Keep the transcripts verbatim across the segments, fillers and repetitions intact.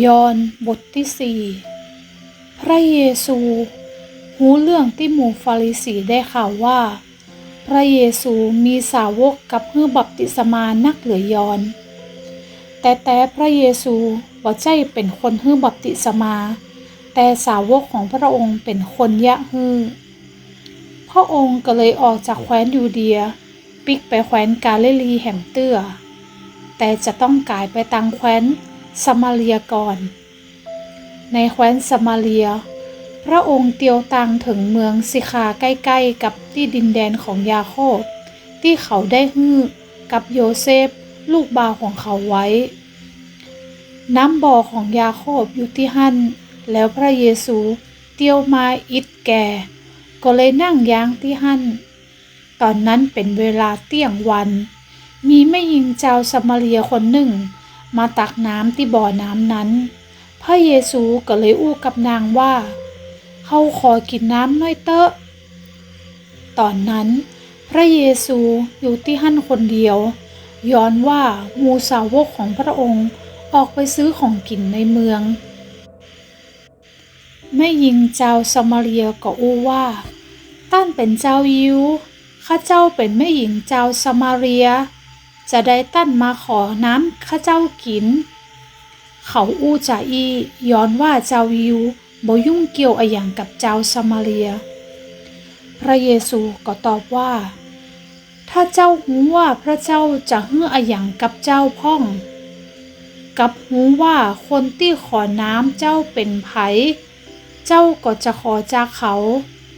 ยอห์นบทตี้สี่ พระเยซูฮู้เรื่องตี้หมู่ฟาริสีได้ข่าวว่า พระเยซูมีสาวกกับหื้อบัพติศมานักเหลือยอห์น แต่ แต่พระเยซูบ่ใจ้เป๋นคนหื้อบัพติศมา แต่สาวกของพระองค์เป๋นคนเยียะหื้อ พระองค์ก็เลยออกจากแคว้นยูเดีย ปิ๊กไปแคว้นกาลิลีแหมเตื้อ แต่จะต้องก๋ายไปตางแคว้นสะมาเรียก่อน ในแคว้นสะมาเรีย พระองค์เตียวตางเถิงเมืองสิคาร์ใก้ๆ กับตี้ดินแดนของยาโคบ ตี้เขาได้หื้อกับโยเซฟลูกบ่าวของเขาไว้ น้ำบ่อของยาโคบอยู่ตี้หั้น แล้วพระเยซูเตียวมาอิดแก่ ก็เลยนั่งยางตี้หั้น ต๋อนนั้นเป๋นเวลาเตี้ยงวัน มีแม่ญิงจาวสะมาเรียคนนึ่งมาตักน้ำตี้บ่อน้ำนั้น พระเยซูก็เลยอู้กับนางว่า เฮาขอกิ๋นน้ำหน้อยเต๊อะ ต๋อนนั้นพระเยซูอยู่ตี้หั้นคนเดียว ย้อนว่าหมู่สาวกของพระองค์ออกไปซื้อของกิ๋นในเมือง แม่ญิงจาวสะมาเรียก็อู้ว่า ต้านเป๋นจาวยิว ข้าเจ้าเป๋นแม่ญิงจาวสะมาเรีย จาใดต้านมาขอน้ำข้าเจ้ากิ๋น เขาอู้จาอี้ ย้อนว่าจาวยิวบ่ยุ่งเกี่ยวอะหยังกับจาวสะมาเรีย พระเยซูก็ตอบว่า ถ้าเจ้าฮู้ว่าพระเจ้าจะหื้ออะหยังกับเจ้าพ่อง กับฮู้ว่าคนตี้ขอน้ำเจ้าเป๋นใผ เจ้าก็จะขอจากเขา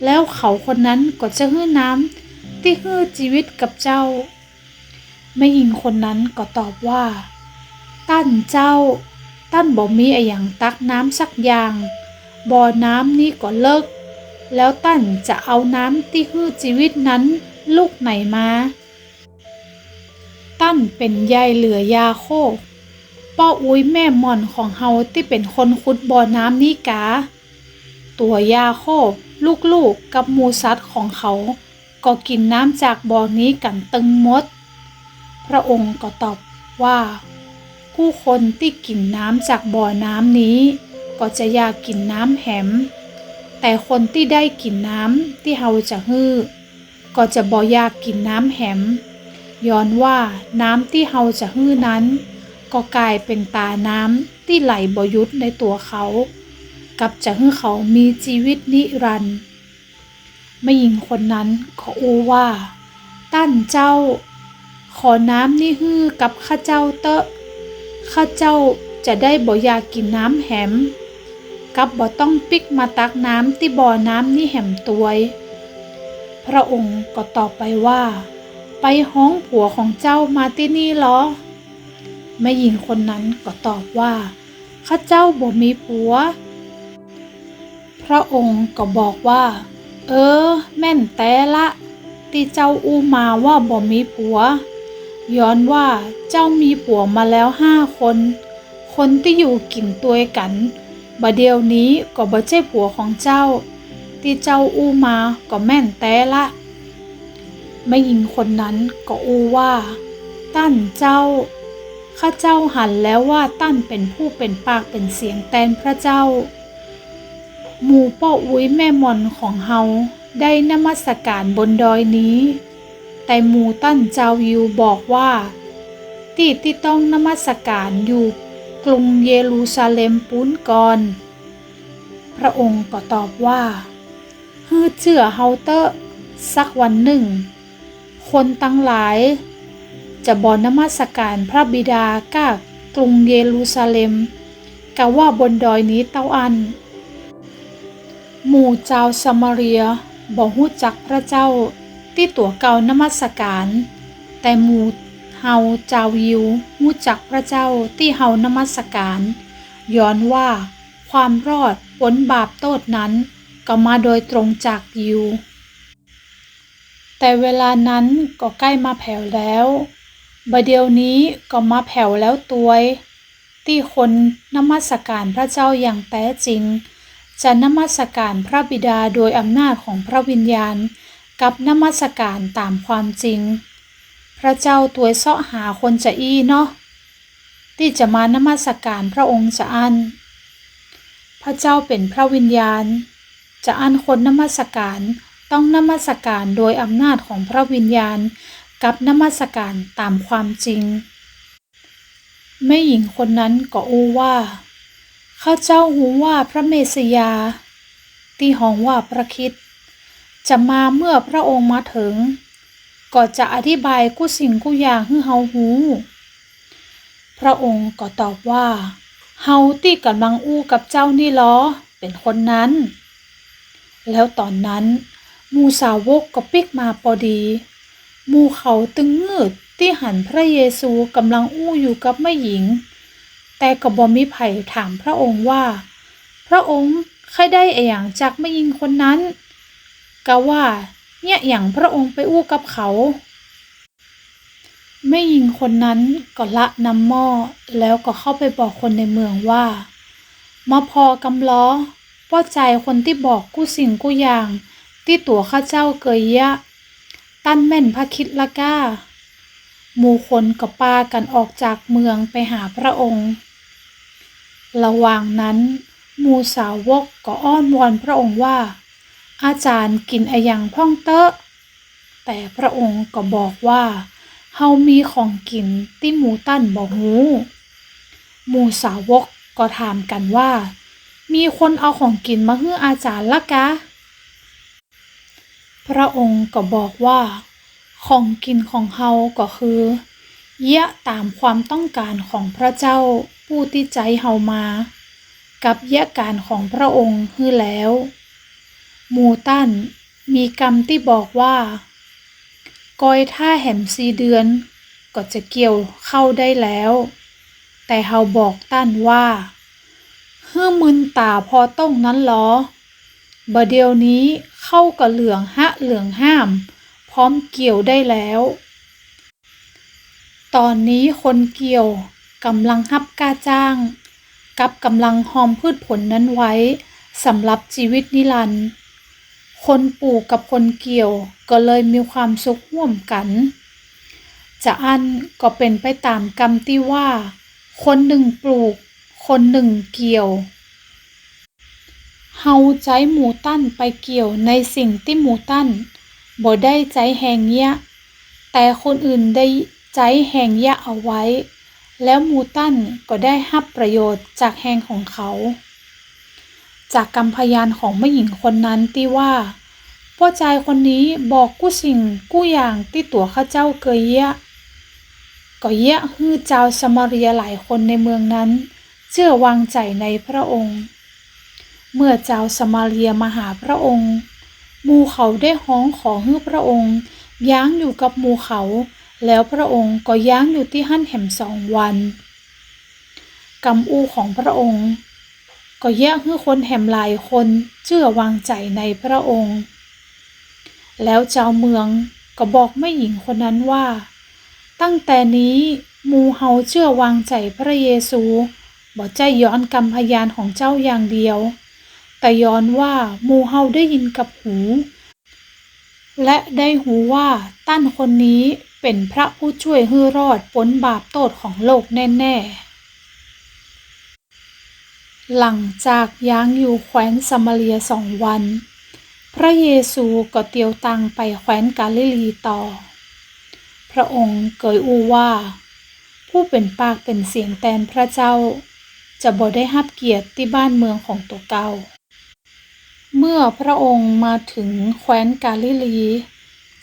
แล้วเขาคนนั้นก็จะหื้อน้ำตี้หื้อจีวิตกับเจ้า แม่ญิงคนนั้นก็ตอบว่า ต้านเจ้า ต้านบ่มีอะหยังตักน้ำสักอย่าง บ่อน้ำนี้ก็เลิ็ก แล้วต้านจะเอาน้ำตี้หื้อจีวิตนั้นลุกไหนมา ต้านเป๋นใหญ่เหลือยาโคบ ป้ออุ๊ยแม่หม่อนของเฮาตี้เป๋นคนขุดบ่อน้ำนี้กา ตั๋วยาโคบ ลูกๆ กับหมู่สัตว์ของเขา ก็กิ๋นน้ำจากบ่อนี้กั๋นตึงหมด พระองค์ก็ตอบว่า กู้คนตี้กิ๋นน้ำจากบ่อน้ำนี้ ก็จะอยากกิ๋นน้ำแหม แต่คนตี้ได้กิ๋นน้ำตี้เฮาจะหื้อ ก็จะบ่อยากกิ๋นน้ำแหม ย้อนว่าน้ำตี้เฮาจะหื้อนั้น ก็ก๋ายเป๋นต๋าน้ำตี้ไหลบ่หยุดในตั๋วเขา กับจะหื้อเขามีจีวิตนิรันดร์ แม่ญิงคนนั้นก็อู้ว่า ต้านเจ้า ขอน้ำนี้หื้อกับข้าเจ้าเต๊อะ ข้าเจ้าจะได้บ่อยากกิ๋นน้ำแหม กับบ่ต้องปิ๊กมาตักน้ำตี้บ่อน้ำนี้แหมตวย พระองค์ก็ตอบไปว่า ไปฮ้องผัวของเจ้ามาตี้นี่ลอ แม่ญิงคนนั้นก็ตอบว่า ข้าเจ้าบ่มีผัว พระองค์ก็บอกว่า เออ แม่นแต๊ละ ตี้เจ้าอู้มาว่าบ่มีผัว ย้อนว่าเจ้ามีผัวมาแล้วห้าคน คนตี้อยู่กิ๋นตวยกั๋นบ่าเดี่ยวนี้ก็บ่ใจ้ผัวของเจ้า ตี้เจ้าอู้มาก็แม่นแต๊ละ แม่ญิงคนนั้นก็อู้ว่า ต้านเจ้า ข้าเจ้าหันแล้วว่าต้านเป๋นผู้เป๋นปากเป๋นเสียงแตนพระเจ้า หมู่ป้ออุ๊ยแม่หม่อนของเฮาได้นมัสก๋านบนดอยนี้ แต่หมู่ต้านจาวยิวบอกว่า ตี้ตี้ต้องนมัสก๋านอยู่กรุงเยรูซาเล็มปู๊นก่อน พระองค์ก็ตอบว่า หื้อเจื้อเฮาเต๊อะ สักวันนึ่ง คนตังหลายจะบ่นมัสก๋านพระบิดาก้ากรุงเยรูซาเล็ม กาว่าบนดอยนี้เต้าอั้น หมู่จาวสะมาเรียบ่ฮู้จักพระเจ้าตี้ตั๋วเก่านมัสก๋าน แต่หมู่เฮาจาวยิวฮู้จักพระเจ้าตี้เฮานมัสก๋าน ย้อนว่าความรอดป๊นบาปโต้ษนั้นก็มาโดยตรงจากยิว แต่เวลานั้นก็ใก้มาแผวแล้ว บ่าเดี่ยวนี้ก็มาแผวแล้วตวย ตี้คนนมัสก๋านพระเจ้าอย่างแต๊จริง จะนมัสก๋านพระบิดาโดยอำนาจของพระวิญญาณ กับนมัสก๋านต๋ามความจริง พระเจ้าตวยเซาะหาคนจาอี้เนาะ ตี้จะมานมัสก๋านพระองค์จาอั้น พระเจ้าเป๋นพระวิญญาณ จาอั้นคนนมัสก๋านต้องนมัสก๋านโดยอำนาจของพระวิญญาณ กับนมัสก๋านต๋ามความจริง แม่ญิงคนนั้นก็อู้ว่า ข้าเจ้าฮู้ว่าพระเมสสิยาห์ ตี้ฮ้องว่าพระคริสต์ จะมาเมื่อพระองค์มาเถิง ก็จะอธิบายกู้สิ่งกู้อย่างหื้อเฮาฮู้ พระองค์ก็ตอบว่า เฮาตี้ก่ำลังอู้กับเจ้านี่ลอ เป๋นคนนั้น แล้วต๋อนนั้น หมู่สาวกก็ปิ๊กมาปอดี หมู่เขาตึงงืดตี้หันพระเยซูก่ำลังอู้อยู่กับแม่ญิง แต่ก็บ่มีใผถามพระองค์ว่า พระองค์ใค่ได้อะหยังจากแม่ญิงคนนั้น กาว่าเยียะหยังพระองค์ไปอู้กับเขา แม่ญิงคนนั้นก็ละนำหม้อ แล้วก็เข้าไปบอกคนในเมืองว่า มาผ่อกำลอ ป้อจายคนตี้บอกกู้สิ่งกู้อย่างตี้ตั๋วข้าเจ้าเกยเยียะ ต้านแม่นพระคริสต์ละก้า หมู่คนก็ปากั๋นออกจากเมืองไปหาพระองค์ ละหว่างนั้น หมู่สาวกก็อ้อนวอนพระองค์ว่า อาจ๋ารย์กิ๋นอะหยังพ่องเต๊อะ แต่พระองค์ก็บอกว่า เฮามีของกิ๋นตี้หมู่ต้านบ่ฮู้ หมู่สาวกก็ถามกั๋นว่า มีคนเอาของกิ๋นมาหื้ออาจ๋ารย์ละกา พระองค์ก็บอกว่า ของกิ๋นของเฮาก็คือ เยียะต๋ามความต้องก๋านของพระเจ้าผู้ตี้ใจ๊เฮามา กับเยียะก๋านของพระองค์หื้อแล้ว หมู่ต้านมีกำตี้บอกว่า กอยถ้าแหมสี่เดือน ก็จะเกี่ยวข้าวได้แล้ว แต่เฮาบอกต้านว่า หื้อมึนต๋าผ่อต้งนั้นลอ บ่าเดี่ยวนี้ข้าวก็เหลืองฮะเหลืองห้าม พร้อมเกี่ยวได้แล้ว ต๋อนนี้คนเกี่ยวก่ำลังฮับก้าจ้าง กับก่ำลังฮอมพืชผลนั้นไว้สำหรับจีวิตนิรันดร์ คนปลูกกับคนเกี่ยวก็เลยมีความสุขฮ่วมกั๋น จาอั้นก็เป๋นไปต๋ามกำตี้ว่า คนนึ่งปลูก คนนึ่งเกี่ยว เฮาใจ๊หมู่ต้านไปเกี่ยวในสิ่งตี้หมู่ต้านบ่ได้ใจ๊แฮงเยียะ แต่คนอื่นได้ใจ๊แฮงเยียะเอาไว้ แล้วหมู่ต้านก็ได้ฮับประโยชน์จากแฮงของเขา จากกำพยานของแม่ญิงคนนั้นตี้ว่า ป้อจายคนนี้บอกกู้สิ่งกู้อย่างตี้ตั๋วข้าเจ้าเกยเยียะ ก็เยียะหื้อจาวสะมาเรียหลายคนในเมืองนั้น เจื้อวางใจ๋ในพระองค์ เมื่อจาวสะมาเรียมาหาพระองค์ หมู่เขาได้ฮ้องขอหื้อพระองค์ย้างอยู่กับหมู่เขา แล้วพระองค์ก็ย้างอยู่ตี้หั้นแหมสองวัน กำอู้ของพระองค์ก็เยียะหื้อคนแหมหลายคนเจื้อวางใจ๋ในพระองค์ แล้วจาวเมืองก็บอกแม่ญิงคนนั้นว่า ตั้งแต่นี้หมู่เฮาเจื้อวางใจ๋พระเยซู บ่ใจ้ย้อนกำพยานของเจ้าอย่างเดียว แต่ย้อนว่าหมู่เฮาได้ยินกับหู และได้ฮู้ว่าต้านคนนี้เป๋นพระผู้จ้วยหื้อรอดป๊นบาปโต้ษของโลกแน่ๆ หลังจากย้างอยู่แคว้นสะมาเรียสองวัน พระเยซูก็เตียวตังไปแคว้นกาลิลีต่อ พระองค์เกยอู้ว่า ผู้เป๋นปากเป๋นเสียงแตนพระเจ้า จะบ่ได้ฮับเกียรติตี้บ้านเมืองของตั๋วเก่า เมื่อพระองค์มาเถิงแคว้นกาลิลี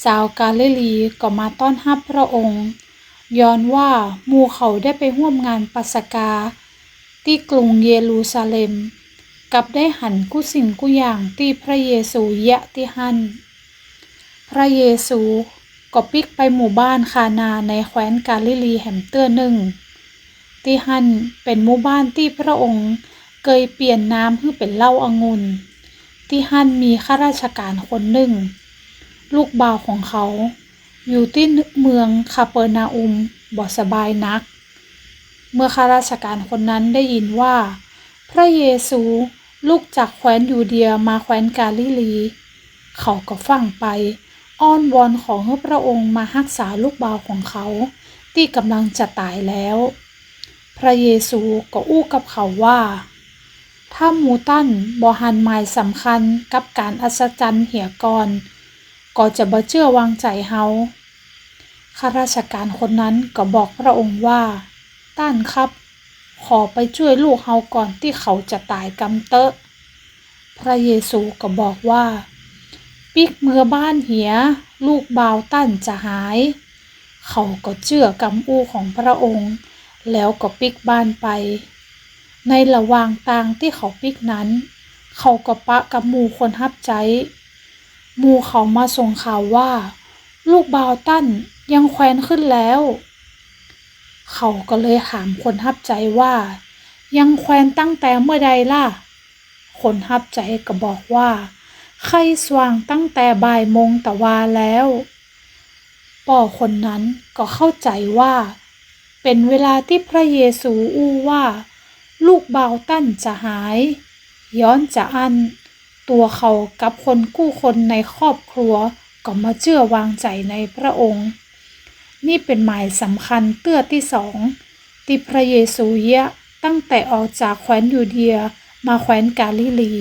จาวกาลิลีก็มาต้อนฮับพระองค์ ย้อนว่าหมู่เขาได้ไปฮ่วมงานปัสกาตี้กรุงเยรูซาเล็ม กับได้หันกู้สิ่งกู้อย่างตี้พระเยซูเยียะตี้หั้น พระเยซูก็ปิ๊กไปหมู่บ้านคานาในแคว้นกาลิลีแหมเตื้อนึ่ง ตี้หั้นเป๋นหมู่บ้านตี้พระองค์เกยเปลี่ยนน้ำหื้อเป๋นเหล้าองุ่น ตี้หั้นมีข้าราชก๋านคนนึ่ง ลูกบ่าวของเขาอยู่ตี้เมืองคาเปอรนาอุมบ่สบายนัก เมื่อข้าราชก๋านคนนั้นได้ยินว่า พระเยซูลุกจากแคว้นยูเดียมาแคว้นกาลิลี เขาก็ฟั่งไปอ้อนวอนขอหื้อพระองค์มาฮักษาลูกบ่าวของเขาตี้ก่ำลังจะต๋ายแล้ว พระเยซูก็อู้กับเขาว่า ถ้าหมู่ต้านบ่หันหมายสำคัญกับก๋านอัศจรรย์เหียก่อน ก็จะบ่เจื้อวางใจ๋เฮา ข้าราชก๋านคนนั้นก็บอกพระองค์ว่า ต้านครับ ขอไปจ้วยลูกเฮาก่อนตี้เขาจะต๋ายกำเต๊อะ พระเยซูก็บอกว่า ปิ๊กเมือบ้านเหีย ลูกบ่าวต้านจะหาย เขาก็เจื้อกำอู้ของพระองค์ แล้วก็ปิ๊กบ้านไป ในหละหว่างตางตี้เขาปิ๊กนั้น เขาก็ปะกับหมู่คนฮับใจ๊ หมู่เขามาส่งข่าวว่า ลูกบ่าวต้านยังแควนขึ้นแล้ว เขาก็เลยถามคนฮับใจ๊ว่า ยังแควนตั้งแต่เมื่อใดล่ะ คนฮับใจ๊ก็บอกว่า ใค่สว่างตั้งแต่บ่ายโมงตะวาแล้ว ป้อคนนั้นก็เข้าใจ๋ว่า เป๋นเวลาตี้พระเยซูอู้ว่า ลูกบ่าวต้านจะหาย ย้อนจาอั้น ตั๋วเขากับคนกู้คนในครอบครัวก็มาเจื้อวางใจ๋ในพระองค์ นี่เป๋นหมายสำคัญเตื้อตี้สอง ตี้พระเยซูเยียะตั้งแต่ออกจากแควนยูเดียมาแควนกาลิลี